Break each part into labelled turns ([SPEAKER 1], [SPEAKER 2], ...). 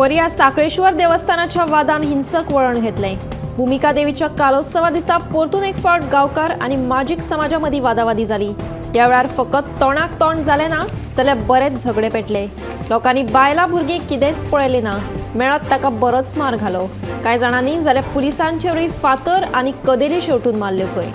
[SPEAKER 1] पर्या साखळेश्वर देवस्थानाच्या वादान हिंसक वळण घेतलें. भूमिका देवीच्या कालोत्सवा दिसा परतून एक फावट गांवकार आनी माजीक समाजा मदीं वादावादी जाली. त्या वेळार फकत तोंडाक तोंड जालें ना जाल्यार बरेच झगडे पेटले. लोकांनी बायलां भुरगीं कितेंच पळयलें ना, मेळत ताका बरोच मार घालो. कांय जाणांनी जाल्यार पुलिसांचेरूय फातर आनी कदेली शेवटून मारल्यो खंय.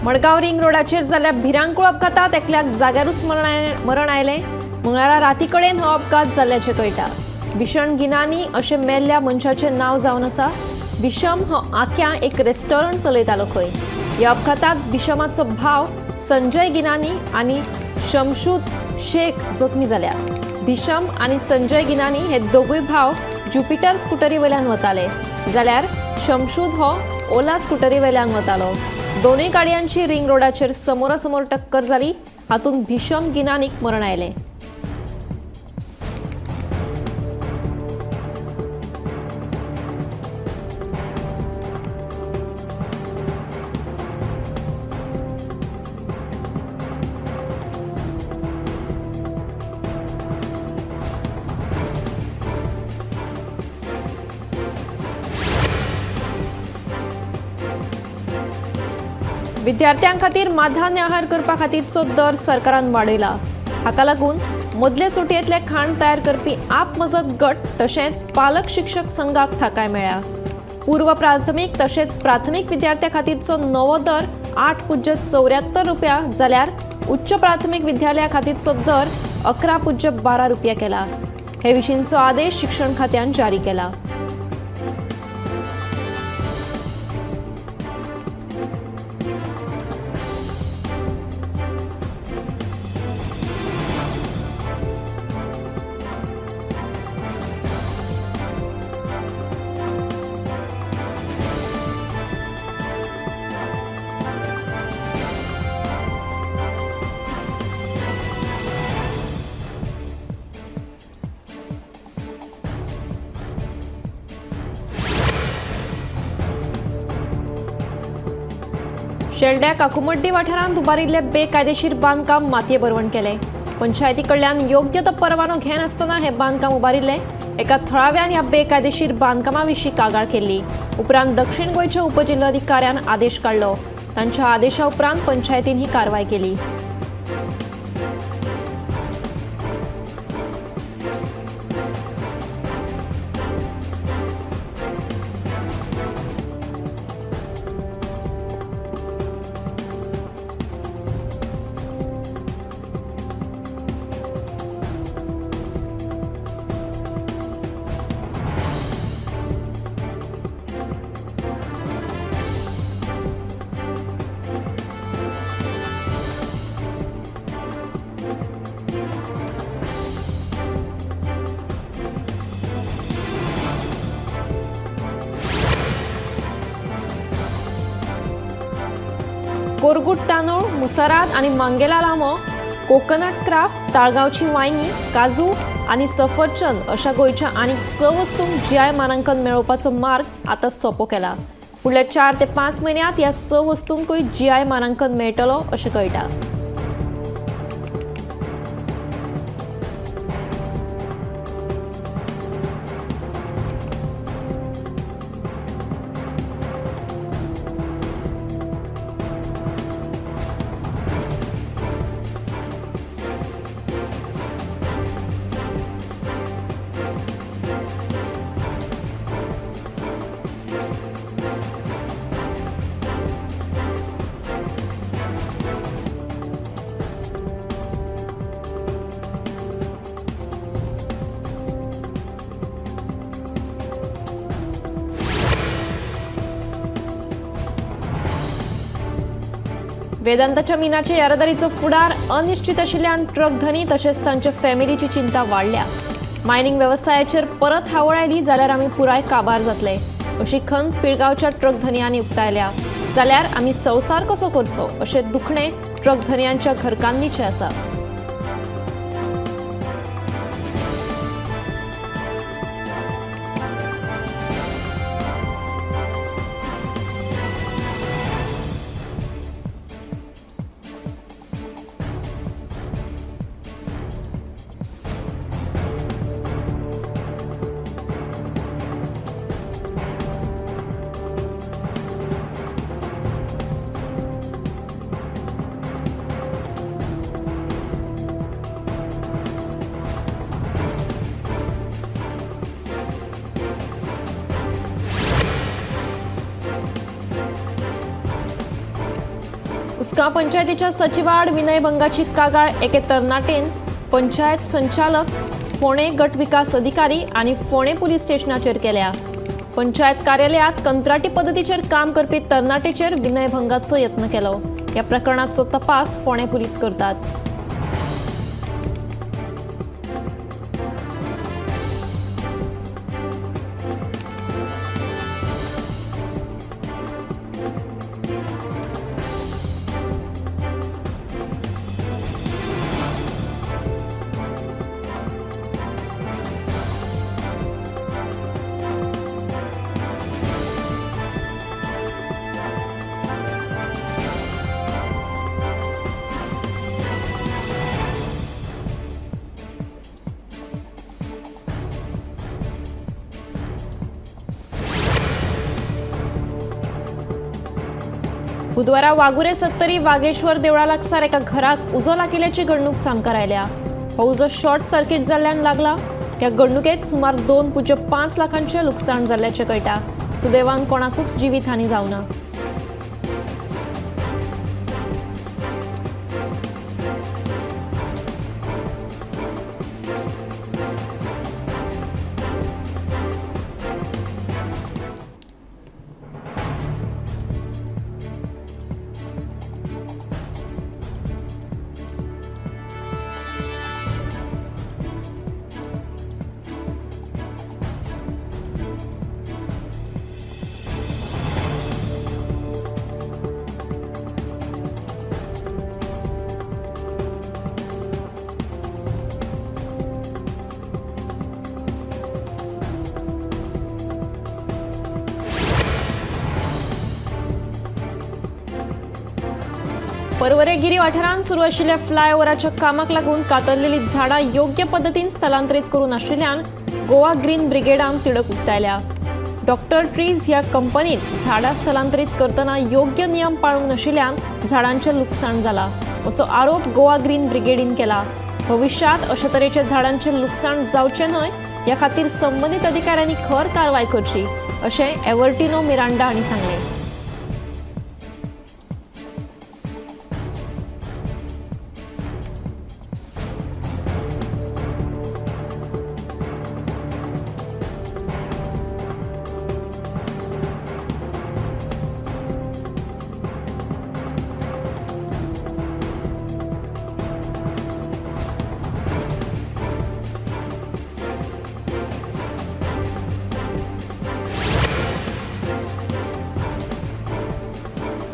[SPEAKER 1] मडगांव रिंग रोडाचेर जाल्ल्या भिरांकूळ अपघातात एकल्याक जाग्यारूच मरण आयलें. मंगळारा राती कडेन हो अपघात जाल्ल्याचें कळटा. भीषण गिनानी अशें मेल्ल्या मनशाचें नांव जावन आसा. भीषम हो आक्या एक रेस्टॉरंट चलयतालो खंय. ह्या अपघातात भीषमाचो भाव संजय गिनानी आनी शमशूद शेख जखमी जाल्यात. भीषम आनी संजय गिनानी हे दोगूय भाव ज्युपिटर स्कुटरी वयल्यान वताले, जाल्यार शमशूद हो ओला स्कुटरी वयल्यान वतालो. दोनूय गाडयांची रिंग रोडाचेर समोरासमोर टक्कर जाली. हातूंत भीषम गिनानीक मरण आयलें. विद्यार्थ्यां खातीर माध्यान्ह आहार करपा खातीरचो दर सरकारान वाडयला. हाका लागून मदले सुटयेंतलें खाण तयार करपी आप मजत गट तशेंच पालक शिक्षक संघाक थाकाय मेळ्ळ्या. पूर्व प्राथमीक तशेंच प्राथमीक विद्यार्थ्यां खातीरचो नवो दर 8.74 रुपया जाल्यार उच्च प्राथमीक विद्यालया खातीरचो दर 11.12 रुपया केला. हे विशींचो आदेश शिक्षण खात्यान जारी केला. शेल्ड्या काकुमड्डी वाठारांत उबारिल्ले बेकायदेशीर बांदकाम मातये भरवण केलें. पंचायती कडल्यान योग्य तो परवानो घेनासतना हें बांदकाम उबारिल्लें. एका थळाव्यान ह्या बेकायदेशीर बांदकामा विशीं कागाळ केल्ली. उपरांत दक्षिण गोंयच्या उपजिल्लोधिकाऱ्यान आदेश काडलो. तांच्या आदेशा उपरांत पंचायतीन ही कारवाय केली. कोरगूट तांदूळ, मुसराद आनी मांगेला लांबो, कोकोनट क्राफ्ट, ताळगांवची वांयगी, काजू आनी सफरचंद अशा गोंयच्या आनीक 6 वस्तूंक जीआय मानांकन मेळोवपाचो मार्ग आतां सोंपो केला. फुडल्या 4 ते 5 म्हयन्यांत ह्या 6 वस्तूंकूय जीआय मानांकन मेळटलो अशें कळटा. वेदांताच्या मिनाचे येरादारीचो फुडार अनिश्चित आशिल्ल्यान ट्रक धनी तशेंच तांच्या फॅमिलीची चिंता वाडल्या. मायनिंग वेवसायाचेर परत हावळ आयली जाल्यार आमी पुराय काबार जातले अशी खंत पिळगांवच्या ट्रक धनयांनी उक्तायल्या. जाल्यार आमी संवसार कसो करचो अशें दुखणें ट्रक धनयांच्या घरकान्नीचें आसा. उसगांव पंचायतीच्या सचिवाआड विनयभंगाची कागाळ एके तरणाटेन पंचायत संचालक, फोंडें गट विकास अधिकारी आनी फोंडें पुलीस स्टेशनाचेर केल्या. पंचायत कार्यालयांत कंत्राटी पद्दतीचेर काम करपी तरणाटेचेर विनयभंगाचो यत्न केलो. ह्या प्रकरणाचो तपास फोंडें पुलीस करतात. बुधवारा वाघुरे सत्तरी वागेश्वर देवळा लागसार एका घराक उजो लागिल्ल्याची घडणूक सामकार आयल्या. हो उजो शॉर्ट सर्किट जाल्ल्यान लागला. ह्या घडणुकेत सुमार 2.5 लाखांचें लुकसाण जाल्ल्याचें कळटा. सुदैवान कोणाकूच जिवीत हानी जावना. पर्वरेगिरी वाठारांत सुरू आशिल्ल्या फ्लायओव्हराच्या कामाक लागून कातरलेली झाडां योग्य पद्दतीन स्थलांतरीत करूं नाशिल्ल्यान गोवा ग्रीन ब्रिगेडान तिडक उक्तायल्या. डॉक्टर ट्रीज ह्या कंपनीन झाडां स्थलांतरीत करतना योग्य नियम पाळूंक नाशिल्ल्यान झाडांचें लुकसाण जालां असो आरोप गोवा ग्रीन ब्रिगेडीन केला. भविश्यांत अशे तरेच्या झाडांचें लुकसाण जावचें न्हय ह्या खातीर संबंदीत अधिकाऱ्यांनी खर कारवाय करची अशें एवर्टिनो मिरांडा हांणी सांगलें.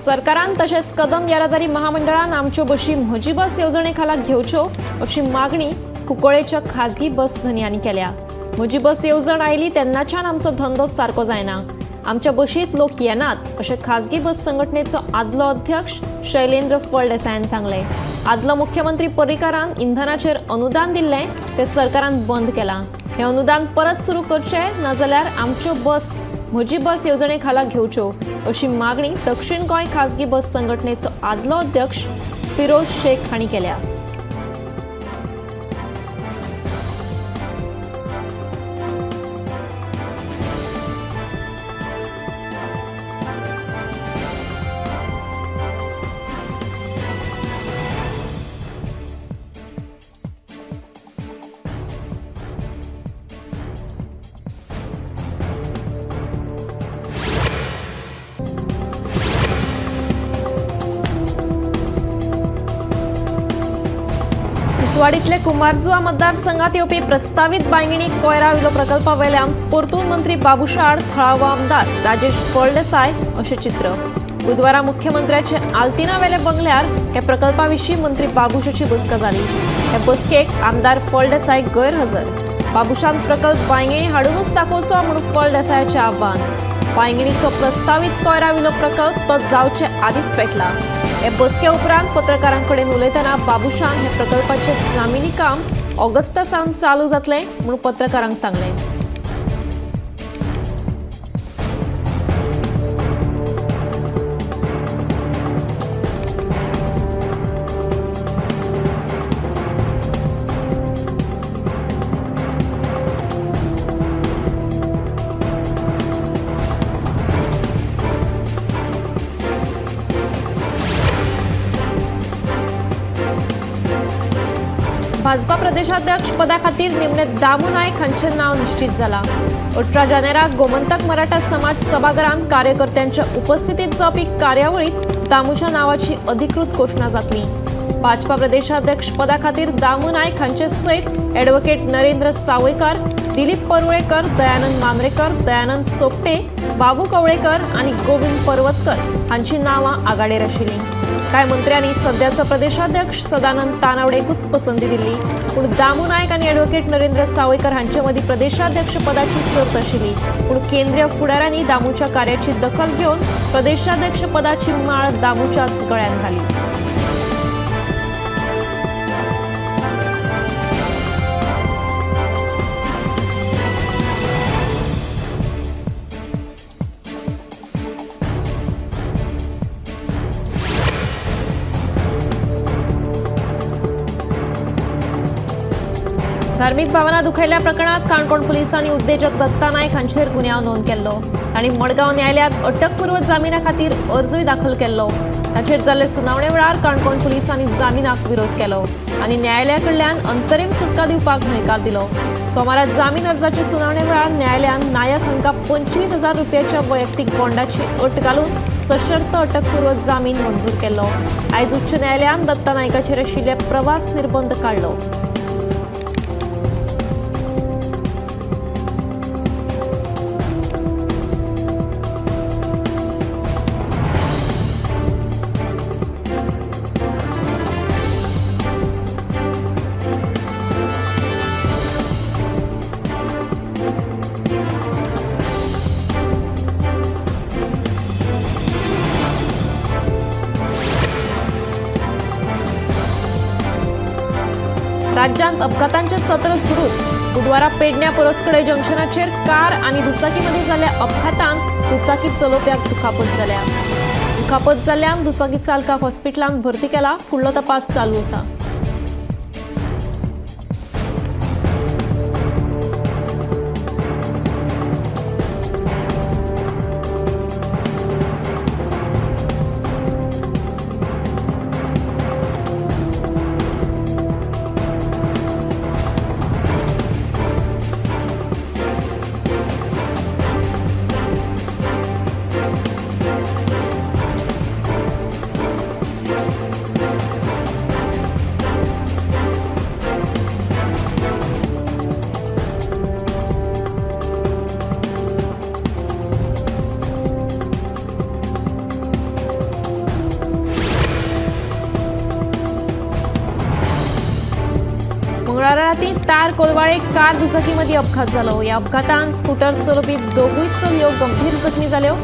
[SPEAKER 1] सरकारान तशेंच कदम येरादारी महामंडळान आमच्यो बशी म्हजी बस येवजणे खाला घेवच्यो अशी मागणी कुंकळेच्या खाजगी बस धनयांनी केल्या. म्हजी बस येवजण आयली तेन्नाच्यान आमचो धंदो सारको जायना, आमच्या बशींत लोक येनात अशें खाजगी बस संघटनेचो आदलो अध्यक्ष शैलेंद्र फळदेसायान सांगलें. आदलो मुख्यमंत्री पर्रीकारान इंधनाचेर अनुदान दिल्लें तें सरकारान बंद केलां. हें अनुदान परत सुरू करचें नाजाल्यार आमच्यो बस म्हजी बस येवजणे खाला घेवच्यो अशी मागणी दक्षिण गोंय खाजगी बस संघटनेचो आदलो अध्यक्ष फिरोज शेख हांणी केल्या. कुर्डुवाडीतले कुंभारजुआ मतदारसंघात येवपी प्रस्तावीत बांयगिणी कोयरा विलो प्रकल्पा वयल्यान परतून मंत्री बाबूश आड थळावो आमदार राजेश फळदेसाय अशें चित्र. बुधवारा मुख्यमंत्र्याचे आल्तिना वेले बंगल्यार हे प्रकल्पा विशीं मंत्री बाबूशाची बसका जाली. हे बसकेक आमदार फळदेसाय गैरहजर. बाबूशान प्रकल्प बांयगिणी हाडूनच दाखोवचो म्हणून फळदेसायाचें आव्हान. बांयगिणीचो प्रस्तावीत कोयरा विलो प्रकल्प तो जावचे आदींच पेटला. हे बसके उपरांत पत्रकारां कडेन उलयतना बाबूशान हे प्रकल्पाचे जामिनी काम ऑगस्टा सावन चालू जातलें म्हणून पत्रकारांक सांगलें. भाजपा प्रदेशाध्यक्ष पदा खातीर निमणे दामू नायक हांचें नांव निश्चित जाला. 18 जानेराक गोमंतक मराठा समाज सभाघरांत कार्यकर्त्यांच्या उपस्थितीत जावपी कार्यावळीत दामूच्या नांवाची अधिकृत घोशणा जातली. भाजपा प्रदेशाध्यक्ष पदा खातीर दामू नायक हांचे सयत ॲडव्होकेट नरेंद्र सावयकर, दिलीप परुळेकर, दयानंद मांद्रेकर, दयानंद सोपटे, बाबू कवळेकर आनी गोविंद पर्वतकर हांची नांवां आघाडेर आशिल्लीं. कांय मंत्र्यांनी सद्याचो प्रदेशाध्यक्ष सदानंद तानावडेकूच पसंती दिल्ली, पूण दामू नायक आनी ॲडव्होकेट नरेंद्र सावयकर हांचे मदीं प्रदेशाध्यक्ष पदाची सर्त आशिल्ली. पूण केंद्रीय फुडाऱ्यांनी दामूच्या कार्याची दखल घेवन प्रदेशाध्यक्ष पदाची माळ दामूच्याच गळ्यान घाली. धार्मिक भावना दुखयल्ल्या प्रकरणात काणकोण पुलिसांनी उद्देजक दत्ता नायक हांचेर गुन्यांव नोंद केल्लो. तांणी मडगांव न्यायालयांत अटकपूर्व जामिना खातीर अर्जूय दाखल केल्लो. ताचेर जाल्ले सुनावणे वेळार काणकोण पुलिसांनी जामिनाक विरोध केलो आनी न्यायालया कडल्यान अंतरीम सुटका दिवपाक न्हयकार दिलो. सोमारा जामीन अर्जाचे सुनावणे वेळार न्यायालयान नायक हांकां 25,000 रुपयाच्या वैयक्तीक बॉन्डाची अट घालून सशर्त अटकपूर्व जामीन मंजूर केल्लो. आयज उच्च न्यायालयान दत्ता नायकाचेर आशिल्ले प्रवास निर्बंध काडलो. राज्यांत अपघातांचे सत्र सुरूच. बुधवारा पेडण्या पोरसकडे जंक्शनाचेर कार आनी दुचाकी मदीं जाल्ल्या अपघातांत दुचाकी चलोवप्याक दुखापत जाल्या. दुखापत जाल्ल्यान दुचाकी चालकाक हॉस्पिटलांत भरती केला. फुडलो तपास चालू आसा. मंगळारा राती तार कोलवाळे कार दुचाकी मदीं अपघात जालो. ह्या अपघातान स्कूटर चलोवपी दोगूय चलयो गंभीर जखमी जाल्यो.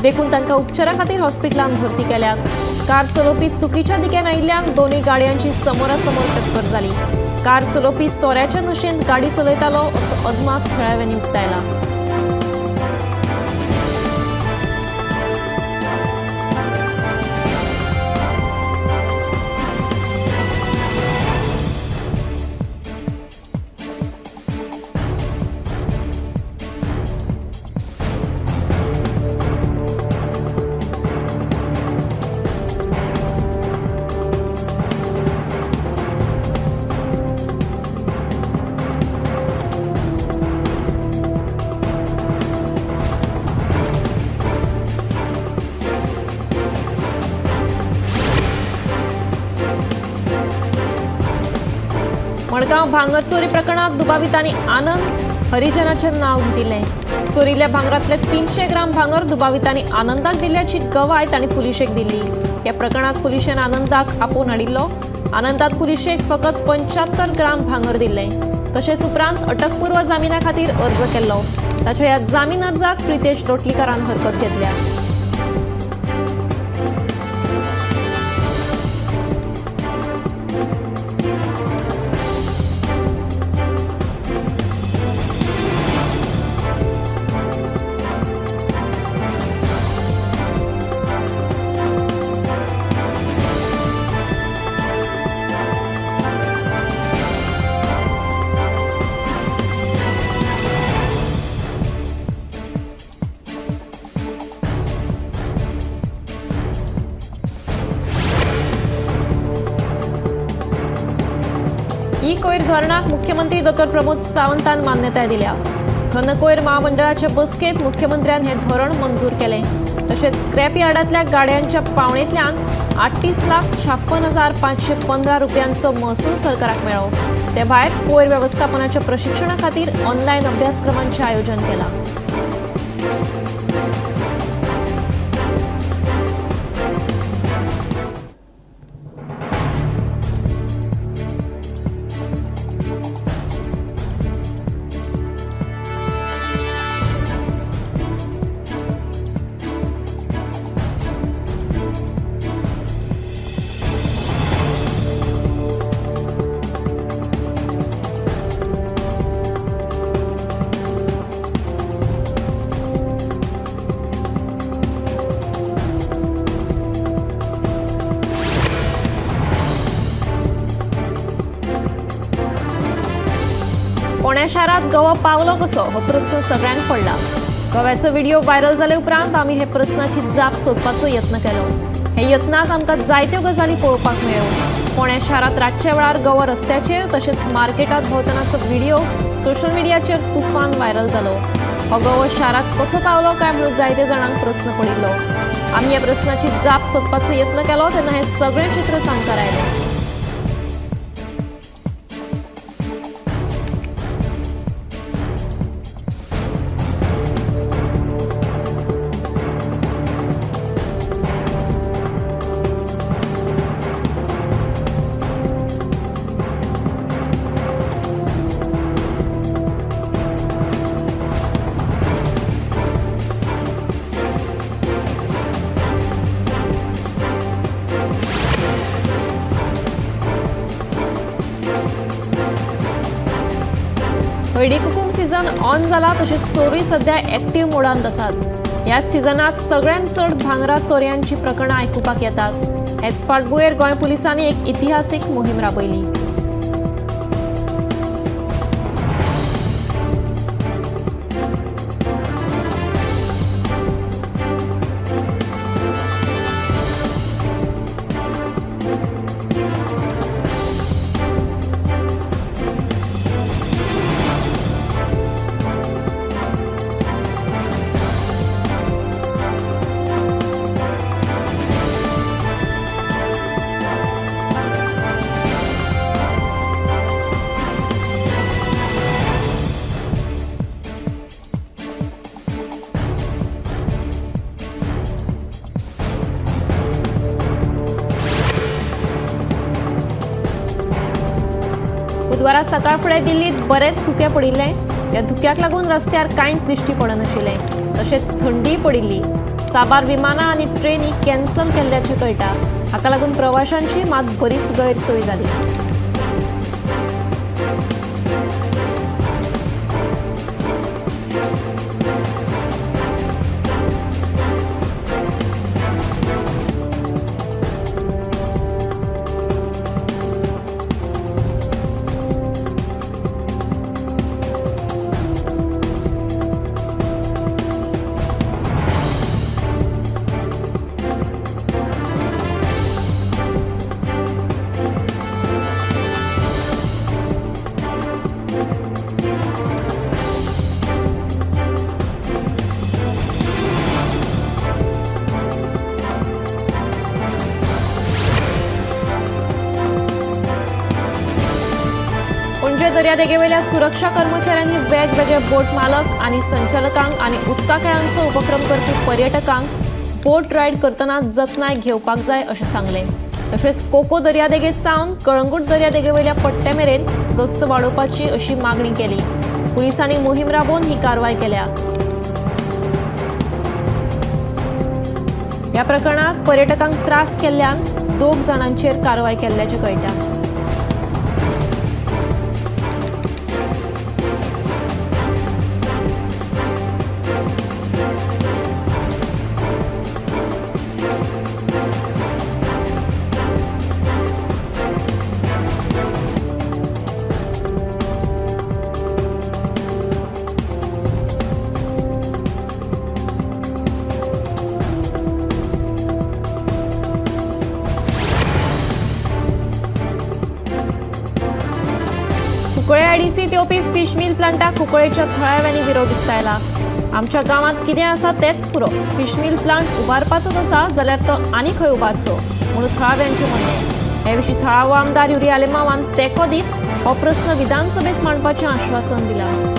[SPEAKER 1] देखून तांकां उपचारा खातीर हॉस्पिटलांत भरती केल्यात. कार चलोवपी चुकीच्या दिकेन आयिल्ल्यान दोनूय गाडयांची समोरासमोर टक्कर जाली. कार चलोवपी सोऱ्याच्या नशेंत गाडी चलयतालो असो अदमास थळाव्यांनी उक्तायला. मडगांव भांगर चोरी प्रकरणात दुबावितांनी आनंद हरिजनाचें नांव घेतिल्लें। चोरिल्ल्या भांगरांतले 300 ग्राम भांगर दुबावितांनी आनंदाक दिल्ल्याची गवाय तांणी पुलिशेक दिल्ली। ह्या प्रकरणात पुलिशेन आनंदाक आपोवन हाडिल्लो। आनंदात पुलिशेक फकत 75 ग्राम भांगर दिल्लें। तशेंच उपरांत अटकपूर्व जामिना खातीर अर्ज केल्लो। ताच्या ह्या जामीन अर्जाक प्रितेश लोटलीकारान हरकत घेतल्या। ई कोयर धरणाक मुख्यमंत्री डॉ प्रमोद सावंतान मान्यताय दिल्या। घन कोयर महामंडळाच्या बसकेत मुख्यमंत्र्यान हे धोरण मंजूर केलें। तशेंच स्क्रॅप यार्डांतल्या गाड्यांच्या पावणेंतल्यान 38,56,515 रुपयांचो महसूल सरकाराक मेळ्ळो। ते भायर कोयर वेवस्थापनाच्या प्रशिक्षणा खातीर ऑनलायन अभ्यासक्रमांचें आयोजन केलां। फोंड्या शारांत गवो पावलो कसो हो प्रस्न सगळ्यांक पडला। गव्याचो व्हिडिओ व्हायरल जाले उपरांत आमी हे प्रस्नाची जाप सोदपाचो यत्न केलो। हे यत्नांत आमकां जायत्यो गजाली पळोवपाक मेळ्ळ्यो। फोंड्या शारांत रातच्या वेळार गवो रस्त्याचेर तशेंच मार्केटांत भोंवतनाचो व्हिडिओ सोशल मिडियाचेर तुफान व्हायरल जालो। हो गवो शारांत कसो पावलो काय म्हणून जायते जाणांक प्रस्न पडिल्लो। आमी ह्या प्रस्नाची जाप सोदपाचो यत्न केलो तेन्ना हें सगळें चित्र सामकार आयलें। हळदी कुकूम सीझन ऑन जाला तशेंच चोरी सध्या एक्टिव्ह मोडांत आसात। ह्याच सीझनात सगळ्यांत चड भांगरा चोरयांची प्रकरणां आयकुपाक येतात। हेच फाटभुंयेर गोंय पुलिसांनी एक इतिहासीक मोहीम राबयली। बुधवारा सकाळ फुडें दिल्लीत बरेच धुकें पडिल्ले। ह्या धुक्याक लागून रस्त्यार कांयच दिश्टी पडनाशिल्लें। तशेंच थंडीय पडिल्ली। साबार विमानां आनी ट्रेनी कॅन्सल केल्ल्याचें कळटा। हाका लागून प्रवाशांची मात बरीच गैरसोय जाली। दर्यादेगेवेल्या सुरक्षा कर्मचाऱ्यांनी वेगवेगळे बोट मालक आनी संचालकांक आनी उदका खेळांचो उपक्रम करपी पर्यटकांक बोट रायड करतना जतनाय घेवपाक जाय अशें सांगलें. तशेंच कोको दर्यादेगे सावन कळंगूट दर्यादेगेवेल्या पट्ट्या मेरेन गस्त वाडोवपाची अशी मागणी केली. पुलिसांनी मोहीम राबोवन ही कारवाय केल्या. ह्या प्रकरणात पर्यटकांक त्रास केल्ल्यान 2 जाणांचेर कारवाय केल्ल्याचें कळटा. कुंकळे आयडीसीत येवपी फिश मिल प्लांटाक कुंकळेच्या थळाव्यांनी विरोध उक्तायला. आमच्या गांवांत कितें आसा तेंच पुरो, फिश मिल प्लांट उबारपाचोच आसा जाल्यार तो आनी खंय उबारचो म्हणून थळाव्यांचें म्हणणें. हे विशीं थळावो आमदार युरी आलेमावान तेंको दीत हो प्रस्न विधानसभेत मांडपाचें आश्वासन दिलां.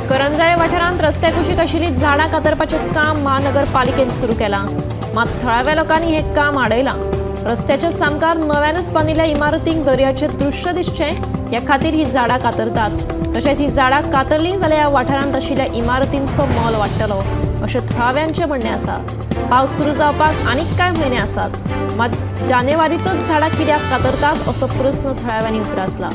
[SPEAKER 1] करंजाळे वाठारांत रस्त्या कुशीक आशिल्ली झाडां कातरपाचें काम महानगरपालिकेन सुरू केलां. मात थळाव्या लोकांनी हें काम आडयलां. रस्त्याच्या सामकार नव्यानूच बांदिल्ल्या इमारतींक दर्याचें दृश्य दिसचें ह्या खातीर ही झाडां कातरतात. तशेंच ही झाडां कातरलीं जाल्यार ह्या वाठारांत आशिल्ल्या इमारतींचो मोल वाडटलो अशें थळाव्यांचें म्हणणें आसा. पावस सुरू जावपाक आनीक कांय म्हयने आसात, मात जानेवारींतच झाडां कित्याक कातरतात असो प्रस्न थळाव्यांनी उप्रासला.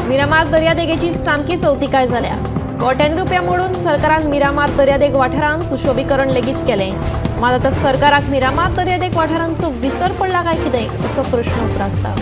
[SPEAKER 1] मिरामार दर्यादेगेची सामकी चवतिकाय जाल्या. कोट्यांनी रुपया मोडून सरकारान मिरामार दर्यादेग वाठारांत सुशोभीकरण लेगीत केलें. मात आतां सरकाराक मिरामार दर्यादेग वाठारांचो विसर पडला काय कितें असो प्रश्न उप्रासता.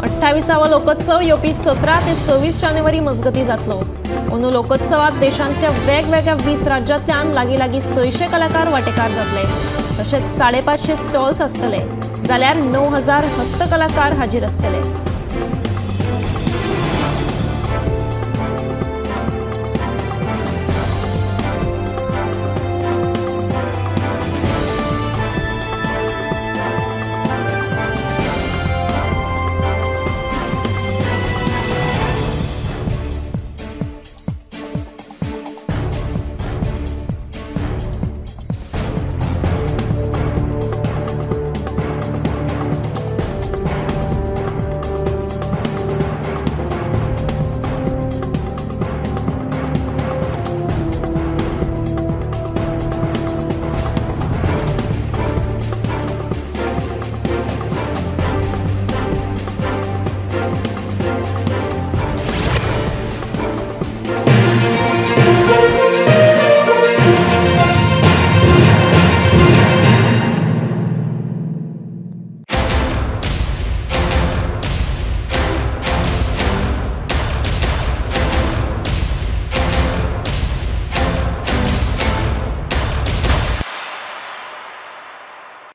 [SPEAKER 1] अठ्ठावीसावो लोकोत्सव येवपी 17 ते 26 जानेवारी मजगती जातलो. अंदू लोकोत्सवात देशांतल्या वेगवेगळ्या 20 राज्यांतल्यान लागीं लागीं 600 कलाकार वांटेकार जातले. तशेंच 550 स्टॉल्स आसतले, जाल्यार 9000 हस्तकलाकार हाजीर आसतले.